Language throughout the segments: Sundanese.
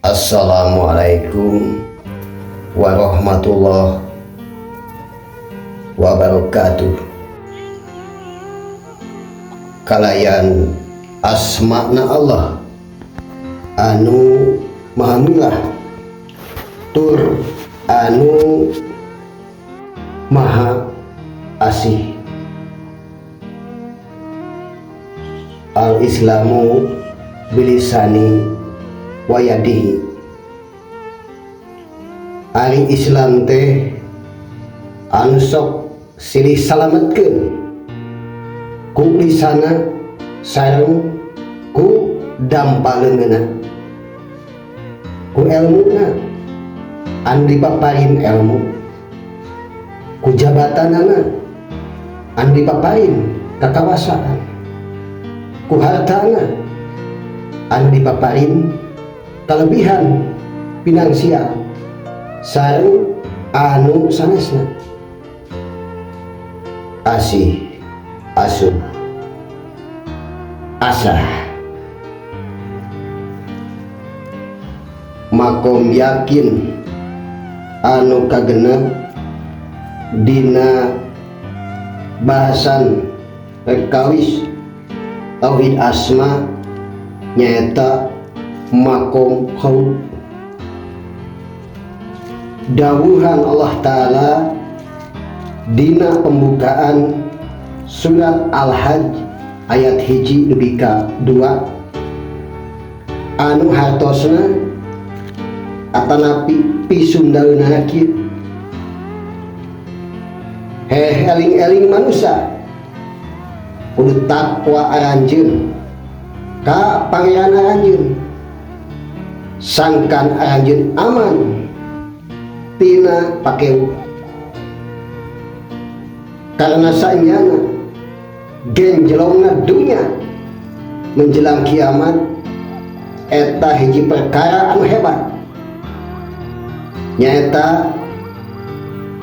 Assalamualaikum warahmatullahi wabarakatuh. Kalayan asma'na Allah anu maha milah tur anu maha asih. Al-Islamu bilisani wayadihi. Ari Islam teh anu sok silih salametkeun ku lisana sareng ku dampaleungeunna, ku elmuna anu dipaparin elmu, ku jabatanana anu dipaparin kakawasaan, ku hartana anu dipaparin kelebihan finansial sareng anu sanesna. Asih, asuh, asah. Makom yakin anu kagenep dina bahasan perkawis tauhid asma nyaeta makom khauf. Dawuhan Allah Ta'ala dina pembukaan surat Al-Hajj ayat 1 dugi ka 2 anu hartosna atanapi pisundaeunana kieu: heh eling-eling manusia kudu takwa aranjeun ka pangeran aranjeun, sangkan aranjeun aman tina pakeu. Karena saenyana genjelongna dunya menjelang kiamat eta hiji perkara anu hebat, nyaeta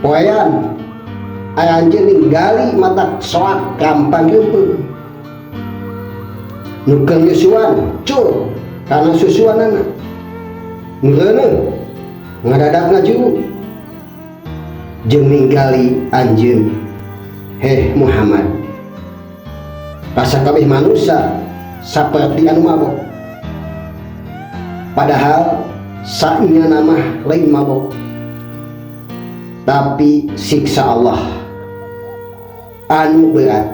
poean aranjeun ninggali mata soak gampang leumpeuh nu keur nyusuan cur kana susuanana, nu reuneuh ngadadak ngajuru jeung ninggali anjeun heh Muhammad. Rasa kabeh manusia saperti anu mabok, padahal saenyana mah lain mabok, tapi siksa Allah anu berat.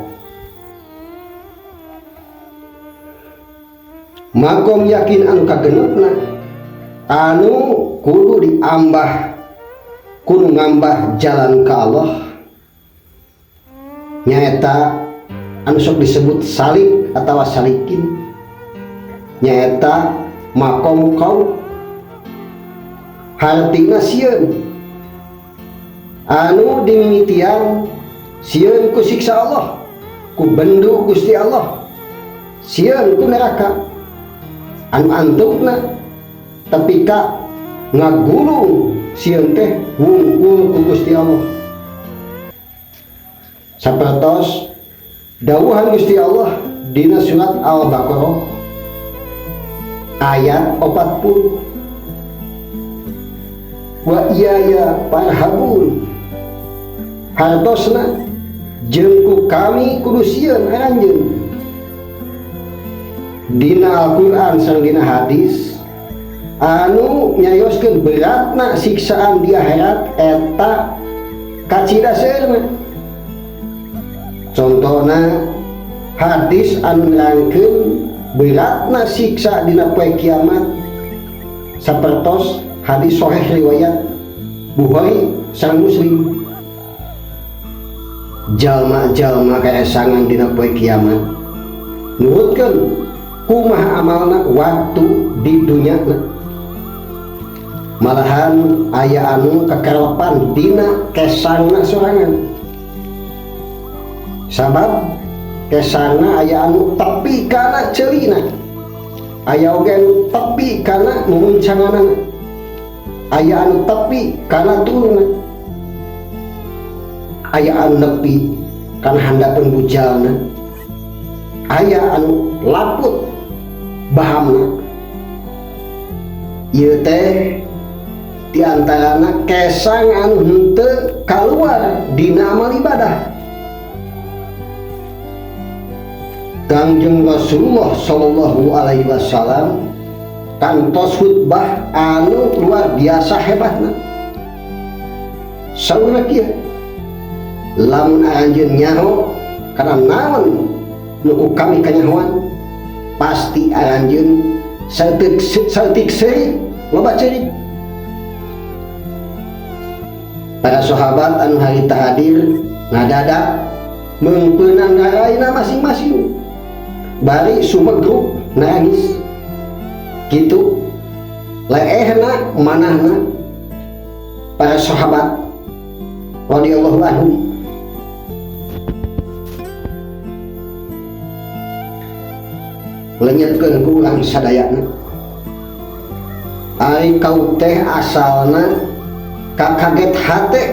Makom yakin anu kagenepna anu kudu diambah, kudu ngambah jalan ka Allah, nyaeta anu sok disebut salik atawa salikin, nyaeta makom kau. Hartina sieun anu dimimitian sieun ku siksa Allah, ku bendu Gusti Allah, sieun ku neraka anu antukna tapi ka ngagulung sieun teh wungkul ku Gusti Allah. Sapertos dawuhan Gusti Allah dina surat Al-Baqarah ayat 40, wa iyaya farhabun, hartosna jeung ku kami kudu sieun aranjeun. Dina Al-Qur'an sareng dina hadis anu nyarioskeun beratna siksaan di akhirat eta kacida seueurna. Contohna hadis anu nerangkeun beratna siksa dina poe kiamat sapertos hadis sahih riwayat Bukhari sareng Muslim. Jalma-jalma kaesangan dina poe kiamat nurutkeun kumaha amalna waktu di dunyana, malahan aya anu kekalepan dina kesangna sorangan, sabab kesangna aya anu tepi kana ceulina, aya oge anu tepi kana mumuncanganana, aya anu tepi kana turuna, aya anu nepi kana handapeun bujalna, aya anu laput bahamna. Ieu teh di antarana kesang anu henteu kaluar dina amal ibadah. Kangjeng Rasulullah sallallahu alaihi wasallam kantos khutbah anu luar biasa hebatna. Saurna kieu, lamun aranjeun nyaho kana naon nu ku kami kanyahoan, pasti aranjeun saeutik seuri loba ceurik. Para sahabat anu harita hadir ngadadak meungpeunang raraina masing-masing bari sumegruk nangis gitu leehna manahna para sahabat radhiyallahu anhum. Lenyetkeun ku urang sadayana. Ari kau teh asalna kakaget hate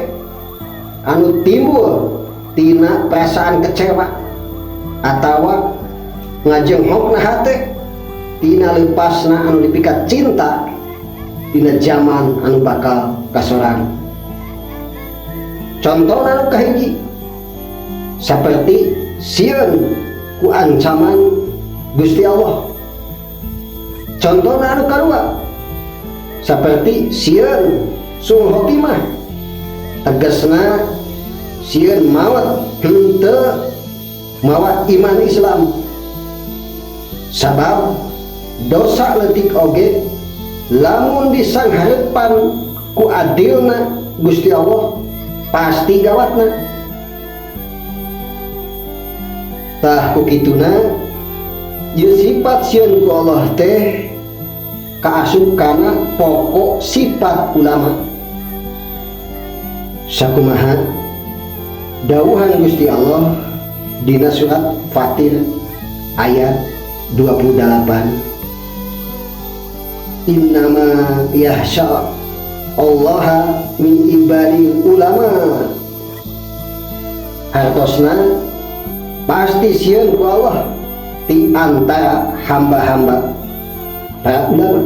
anu timbul tina perasaan kecewa atawa ngajenghokna hate tina lepasna anu dipikat cinta dina zaman anu bakal kasorang. Contohna anu kahiji saperti sieun ku ancaman Gusti Allah. Contohna anu kadua saperti sieun suul khotimah, tegasna sieun maot henteu mawa iman Islam. Sabab dosa leutik oge lamun disanghareupan ku adilna Gusti Allah pasti gawatna. Tah ku kituna ieu sifat sieun ku Allah teh kaasup kana pokok sifat ulama. Sakumaha dawuhan Gusti Allah dina surat Fatir ayat 28, Innama yahsya Allaha min ibadil ulama. Hartosna pasti sieun ku Allah di antara hamba-hamba para ulama.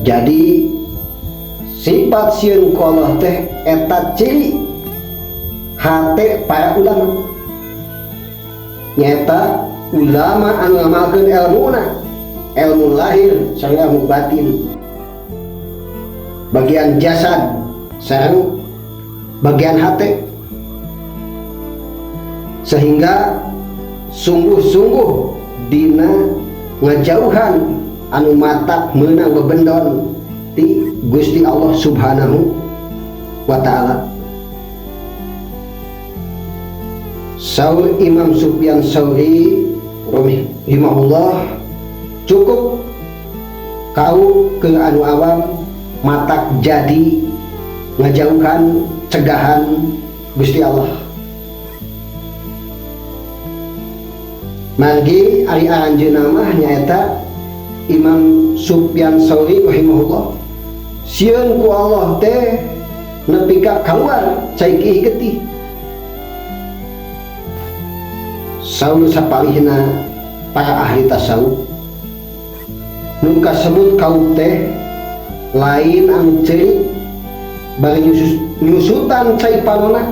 Jadi sifat sieun ku Allah teh eta ciri hate para ulama. Nyata ulama anu ngamalkeun elmuna, elmu lahir sareng ilmu batin, bagian jasad sareng bagian hate, sehingga sungguh-sungguh dina ngajauhan anu matak meunang bebendon ti Gusti Allah Subhanahu wa taala. Saur Imam Sufyan Sauri rahimahullah, cukup kau ke anu awam matak jadi ngajauhan cegahan Gusti Allah. Margi ari aranjeunna mah nyaeta Imam Sufyan Sauri rahimahullah, sieun ku Allah teh nepi ka kaluar cai kiih getih. Saur sapalihna para ahli tasawuf nu kasebut kaum teh lain anu ceurik bari nyusutan cai panona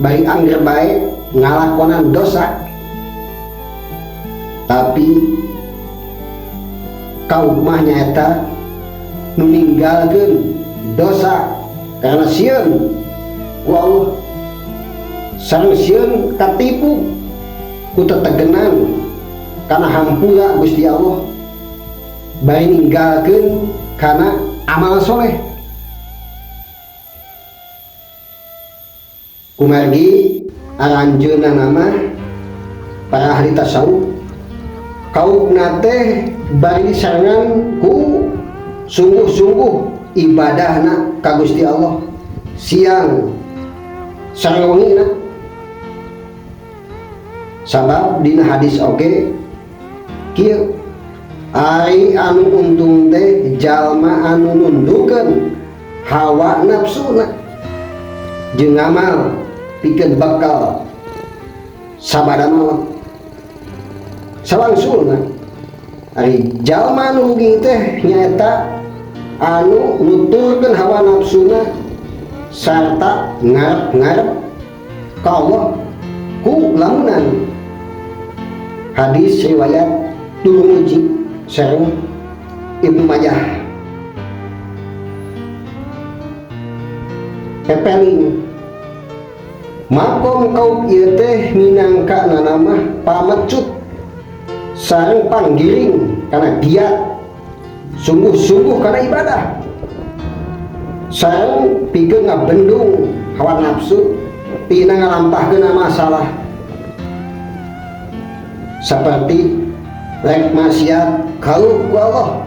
bari angger bae ngalakonan dosa, tapi kaum mah nyaeta nu ninggalkeun dosa karena sieun ku Allah sareng sieun katipu ku tetegenan kana hampura Gusti Allah bari ninggalkeun kana amal soleh. Kumargi aranjeunna nama para ahli tasawuf kaumna teh bari sarengan ku sungguh-sungguh ibadahna ka Gusti Allah siang sareng wengina. Sabab dina hadis oge kieu, ari anu untung teh jalma anu nundukeun hawa nafsuna jeung ngamal pikeun bekal sabada maot. Sawangsulna Ari jalma nu rugi teh nyaeta anu nuturkeun hawa nafsuna sarta ngarep-ngarep ka Allah ku lamunan. Hadis riwayat Turmuji sareng Ibnu Majah. Pepeling makom kaum ieu teh minangka nanamah pamecut sareng panggiring kana giat sungguh-sungguh kana ibadah sareng pikeun ngabendung hawa nafsu tina ngalampahkeun masalah seperti rek maksiat kaup ku Allah,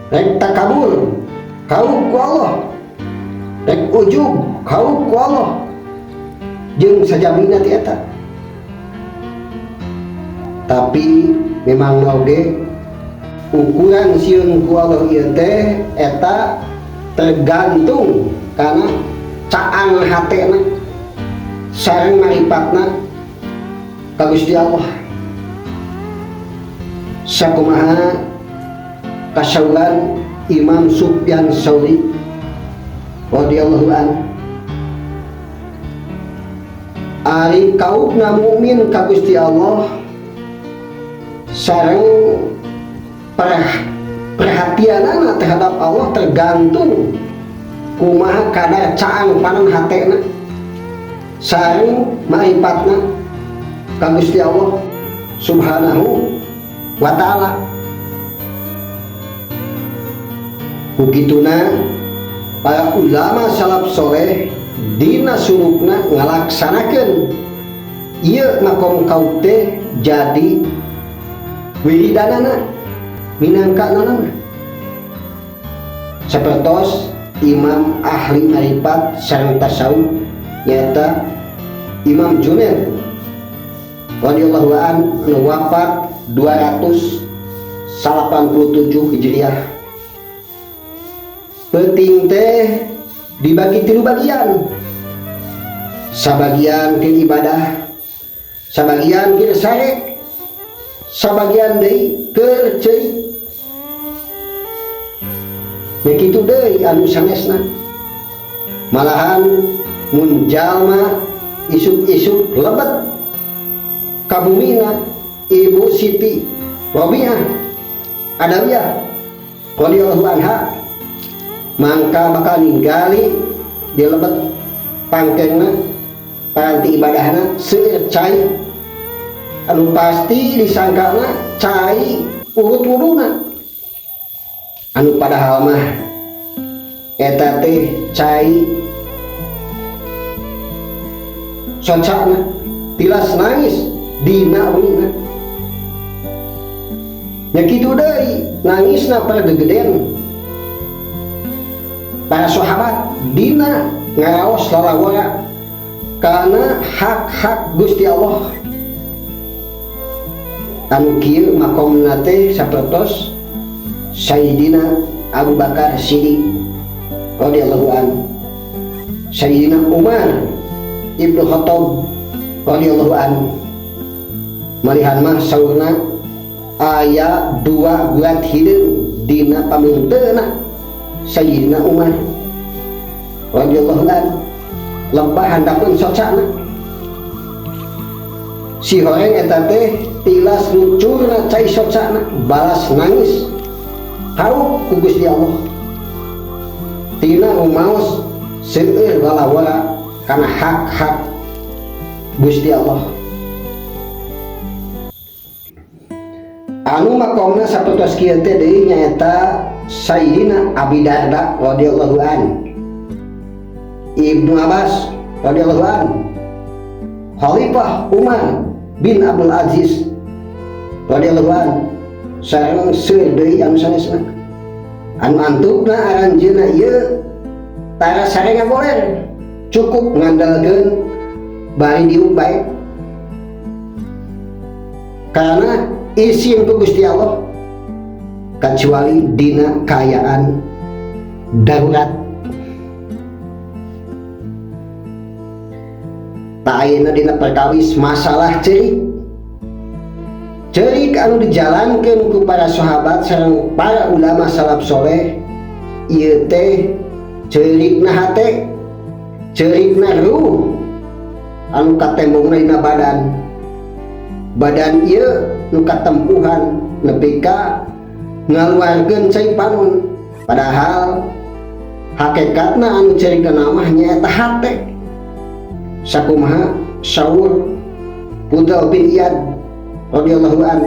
rek takabur kaup ku Allah, rek ujub kaup ku Allah, jeung sajabina ti eta. Tapi memang oge ukuran sieun ku Allah ieu teh eta tergantung kana caang hatena sareng maripatna ka Gusti Allah. Sakumaha kasauran Imam Sufyan Sauri radhiyallahu an, ari kaupna mukmin ka Gusti Allah sareng perhatianana terhadap Allah tergantung kumaha kadar caang panon hatena sareng maripatna ka Gusti Allah Subhanahu wa ta'ala. Kukituna para ulama salaf soleh dina sulukna ngalaksanakeun ieu makom kaum teh jadi wiridanana minangka nanana sapertos imam ahli marifat sareng tasawuf nyaeta Imam Junaid radhiyallahu an anu wafat 287 Hijriah. Penting teh dibagi 3 bagian, sabagian ke ibadah, sabagian ke sare, sabagian deui keur ceurik. Ya kitu deui anu sanesna. Malahan mun jalma isuk-isuk lebet ka bumina Ibu Siti Robiah Adawiyah radhiyallahu anha, mangka bakal ninggali di lebet pangkengna paranti ibadahna seueur cai anu pasti disangkana cai urut wuduna, anu padahal mah eta teh cai socana tilas nangis dina wengina. Nya kitu deui nangisna para gegeden para sahabat dina ngaraos lalawara karena hak-hak Gusti Allah anu kieu makomna teh sapertos Sayyidina Abu Bakar Siddiq radhiyallahu an, Sayyidina Umar Ibnu Khattab radhiyallahu an. Malihan mah saurna aya 2 gurat hideung dina paminteuna Sayyidina Umar radhiyallahu an, lebah handapeun socana si horeng eta teh tilas lucurna cai socana balas nangis haup ku Gusti Allah tina rumaos seueur lalawara kana hak-hak Gusti Allah. Anu makomna sapertos kieu teh deui nyaeta Sayyidina Abi Darda radhiyallahu an, Ibnu Abbas radhiyallahu an, Khalifah Umar bin Abdul Aziz radhiyallahu an, sareng seueur deui anu sanesna. Anu antupna aranjeunna ieu tara sare ngagoler, cukup ngandalkeun bari diuk bae karena isin ku Gusti Allah kecuali dina kaayaan darurat. Tak ayeuna dina perkawis masalah ceurik Ceurik anu dijalankeun ku para sahabat sareng para ulama salaf soleh ieu teh ceurikna hate, ceurikna ruh anu katembongna dina badan. Badan ieu nu katempuhan nepi ka ngaluarkeun cai panon, padahal hakikatna anu ceurikna mah nyaeta hate. Sakumaha saur Fudhal bin Iyad radhiyallahu an,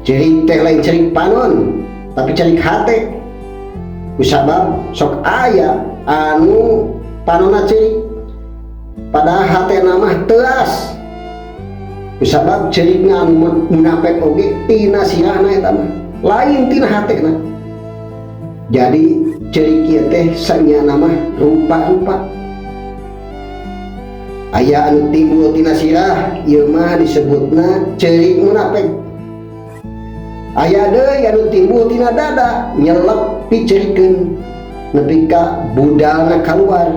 ceurik teh lain ceurik panon tapi ceurik hate, kusabab sok aya anu panonna ceurik padahal hatena mah teuas, kusabab ceurikna anu munafik oge tina sirahna eta mah lain tina hatena. Jadi ceurik ieu teh sanyana mah rupa-rupa. Aya anu timbul tina sirah ieu mah disebutna ceurik munafik. Aya deui anu timbul tina dada nyelep piceurikeun nepi ka budalna kaluar.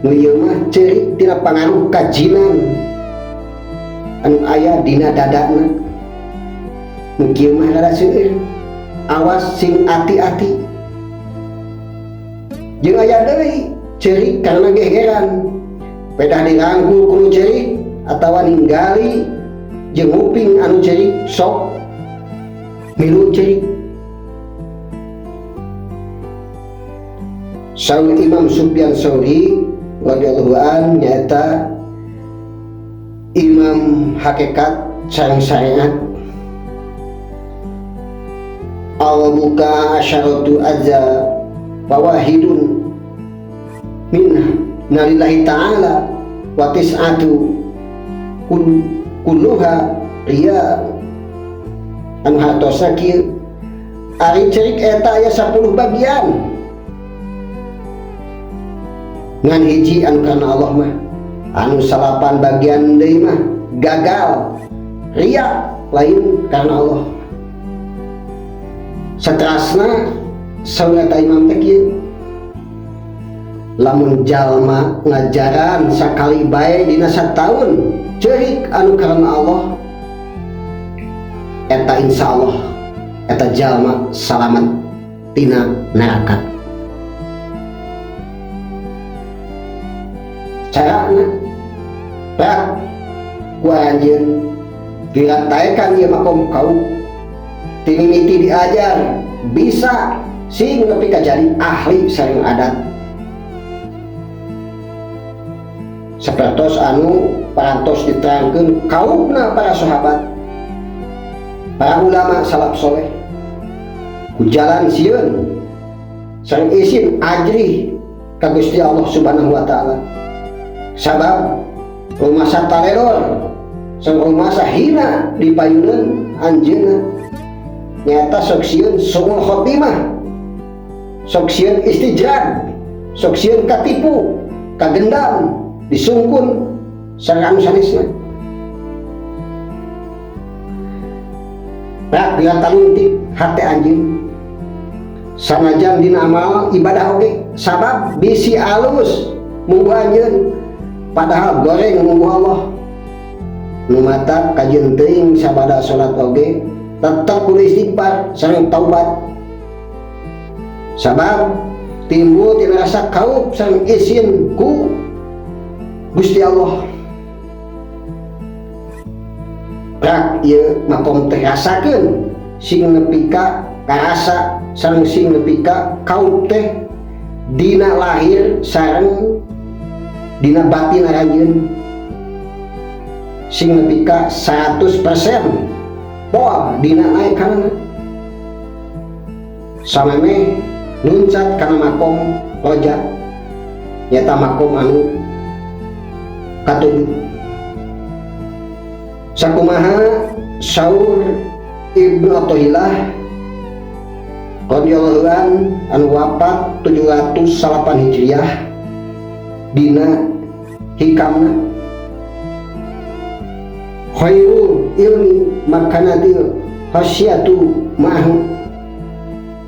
Nu ieu mah ceurik tina pangaruh kajinan anu aya dina dadana. Nu kieu mah rada seueur, awas sing ati-ati. Jeung aya deui ceurik karena gegeran, pedah dirangkul ku nu ceurik atawa ninggali jeung nguping anu ceurik sok milu ceurik. Saur Imam Sufyan Sauri radhiyallahu an nyaeta imam hakikat sareng syariat, al-buka asyaratu azza fawahidun minha nalillahi ta'ala wa tis'atu kulluha riya. Anu hartosna kieu, ari ceurik eta aya 10 bagian, ngan hiji anu kana Allah mah, anu 8 bagian deui mah gagal riya lain karena Allah. Saterasna saur eta imam teh kieu, lamun jalma ngajaran sakali bae dina sataun ceurik anu karena Allah, eta insyaallah eta jalma salamat tina neraka. Carana prak ku anjeun dirataekan ieu makom kau tinimiti diajar bisa sing nepi ka jadi ahli sareng adat. Sapertos anu parantos diterangkeun kaumna para sahabat, para ulama salaf soleh, ku jalan sieun sareng isin ajrih ka Gusti Allah Subhanahu wa taala. Sabab rumasa taledor sareng rumasa hina di payuneun anjeunna nyaeta sok sieun suul khotimah, sok sieun istijrad, sok sieun katipu, kagendam, disungkun sareng anu sanesna. Prak diataluntik hate anjeun sanajan dina amal ibadah oge, sabab bisi alus munggu anjeun padahal goreng munggu Allah. Nu mata kajeun teuing sabada salat oge tetep kudu istighfar sareng taubat, sabab timbul tina rasa kaup sareng isin ku Gusti Allah. Prak ieu makom teh rasakeun sing nepi ka karasa sareng sing nepi ka kaup teh dina lahir sareng dina batin aranjeun, sing nepi ka 100% poa dina naek kana samemeh nuncat kana makom roja, nyata makom anu katujuh. Sakumaha saur Ibnu Athaillah radhiyallahu an anu wafat 708 Hijriah dina hikamna, khairul ilmi makanatil khasyatu ma'hu,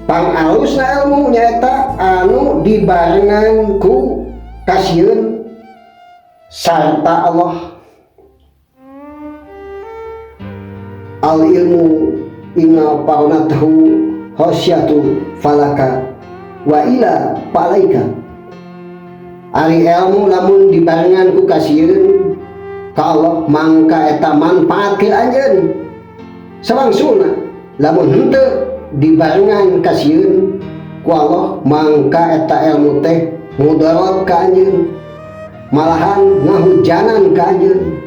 pangalusna ilmu nyaeta anu dibarengan ku kasieun sarta Allah. Al ilmu in qaranathu khasyatu falaka wa illa fa'alaika. Ari ilmu lamun dibarengan ku kasieun ka Allah, mangka eta manfaat ke anjeun sawangsulna. Lamun henteu dibarengan kasieun ku Allah, mangka eta ilmu teh mudarat ka anjeun, malahan ngahujanan ka anjeun.